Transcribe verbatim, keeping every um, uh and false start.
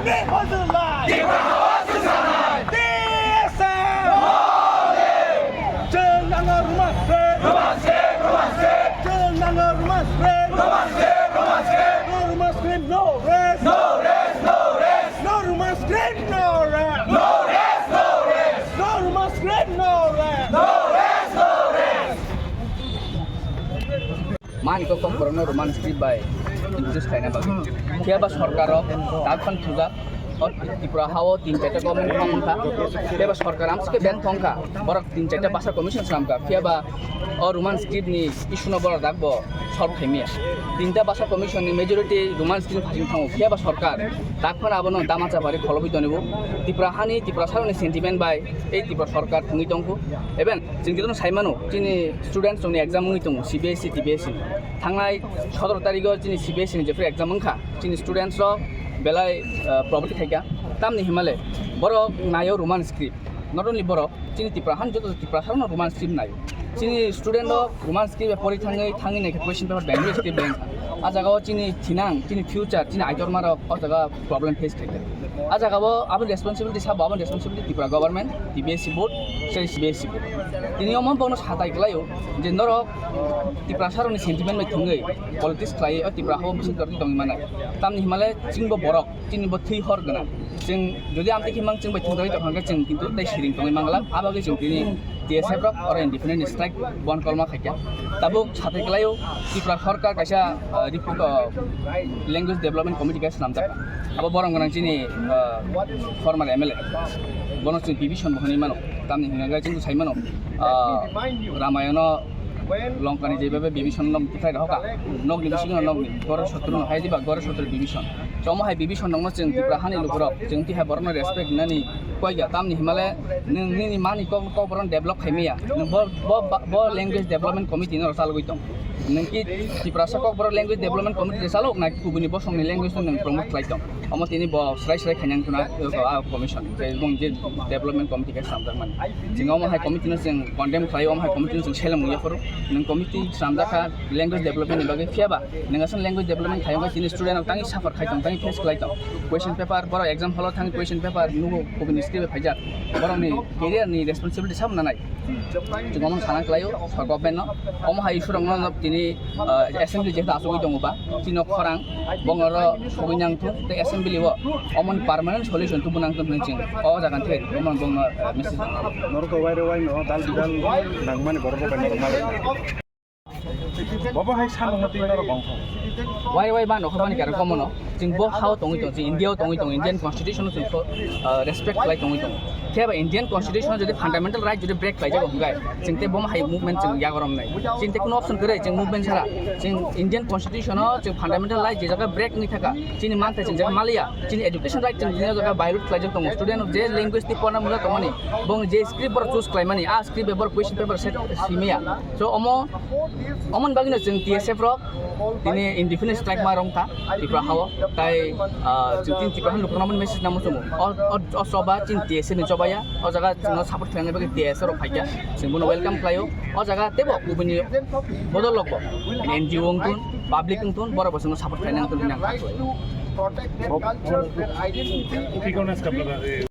T S F! Chwng nango Roman script! Chwng nango Roman script! No Roman script, no rest! No Roman script, no rest! No Roman script, no rest! Mani kok kok borokno Roman script bai introduce khlaina bagwi. Phiya ba sorkar rok tak phano thujak. O Tripura ha o tin charta government phano wngkha. Phiya ba sorkar amsike ban thongkha. Borok tin charta bhasha commission swnamkha. Phiya ba o Roman script ni issue no borok dak bo solve khaimaya. Tinta bhasha commission ni majority Roman script phasing thango. Phiya ba sorkar tak phano abono dama chapari kholobwi tonibo. Tripura hani, Tripura saroni sentiment bai ei Tripura sorkar thwngwi tongkho. Even chwng jotono sai mano, chini students rokni exam wngwi tongo, C B S E, T B S E ni. Thangnai sotoro tarigo chini C B S E ni jephru exam wngkha, chini students rok belai, ah, poverty khaikha. Tamni himale borok naio Roman script. Not only borok, chini Tripura han joto Tripura sarokno Roman script naio. Chini student rok Roman script bai pori thangwi, thangwi naikhe question paper Bengali script bai wngkha. A jaga o chini thinang, chini future, chini aitorma rok o jaga problem face khaikha. A jaga o aboni responsibility sabo, aboni responsibility Tripura government, T B S E board, sei C B S E board. Tini omo bokno satai kwlaio je norok Tripura sarokni sentiment bai thwngwi politics khlaiwi o Tripura hao bwswk tortwi tongwi manai. Tamni himale chwngbo borok, chini bo thwi hor gwnang. Chwng jodi amtwi khe mang chwng bai thwngwi tongkha hwnkhe chwng kintu tei siring tongwi mangla. Abagwi chwng tini T S F rok oro indefinite strike bon kolma khaikha. Tabuk satai kwlaio Tripura sorkar kaisa, ah, rep-, ah, language development committee kaisa swnamjak. Abo borok gwnang chini, ah, former M L A. Bono chwng bibison bo hwnwi mano. Tamni hwnka khe chwng sai mano, ah, Ramayano Lonkani jeba bibison no kwthai rohoka. Nokni bisingo nokni. Gore sotro no hai diba, gore sotro bibison. Chomo hai bibison nokno chwng Tripura hani lukurok. Chwng tihai borokno respect nani koiga. Tamni himale nwng nini mani kok, kok borokno develop khaimaya. Nwng bo, bo, bo language development committee no rwchalogwi tong. Nwng ki Tiprasa Kokborok Language Development Committee rwchalok na ki kubuni bosongni language no nwng promote khlai tong? Omo tini bo srai srai khainang khuna, a commission, tei bong je development committee khe swnamjakmani. Chwng omo hai committee no chwng condemn khlai, omo hai committee no chwng seleng wngya phuru. Nwng committee swnamjakha language development ni bagwi, phiya ba nwng aswk language development khaiyung khe chini student rok tangwi suffer khai tong, tangwi face khlai tong. Question paper, borok exam hall o thangwi question paper nugo, kubuni script bai phaijak. Borokni career ni responsibility sabo nanai. Chwng omo sana khlaio, o government no. Omo hai issue rokno tini, ah, assembly jehetu achugwi tongo ba, chini khorang, bongno ro sogwi nang thung, tei assembly o omo ni permanent solution tubu nang thung hinwi chwng o jaga thai omo bongno, ah, message. Norok to waire wai no dal bidal nangmani borok rok bai norok malai. Bobo hai sano hati norok bongkha. Wai wai ba nokha bani karo komono. Chwng bo hao tongwi tong, chwng India o tongwi tong, Indian constitution o chwng, ah, respect khlai tongwi tong. Khe ba Indian constitution o jodi fundamental right jodi break khlai jago hwnkhe, chwng tei bomo hai movement chwng yagorom nai. Chwng tei kuno option kwrwi, chwng movement sara. Chwng Indian constitution o chwng fundamental right je jaga break wngwi thaka, chini manthai chwng jaga maliya, chini education right chwng jaga violate khlai jak tongo. Student je language tei porna mula tongmani, bong je script boro choose khlaimani, a script bai boro question paper set simaya. So omo, omoni bagwino chwng T S F rok tini indefinite strike ma rwngkha Tripura hao, tai, ah, chwng tini Tripura hani lukurokno message namo chwng o, o, o choba chini T S F ni chobaya, o jaga chwngno support khlaina bagwi T S F rok phaikha, chwng bono welcome khlaio. O jaga teibo kubuni bodol rokbo N G O wngthun, public wngthun, borok bo chwngno support khlaina wngthun hinwi ang kha khlai.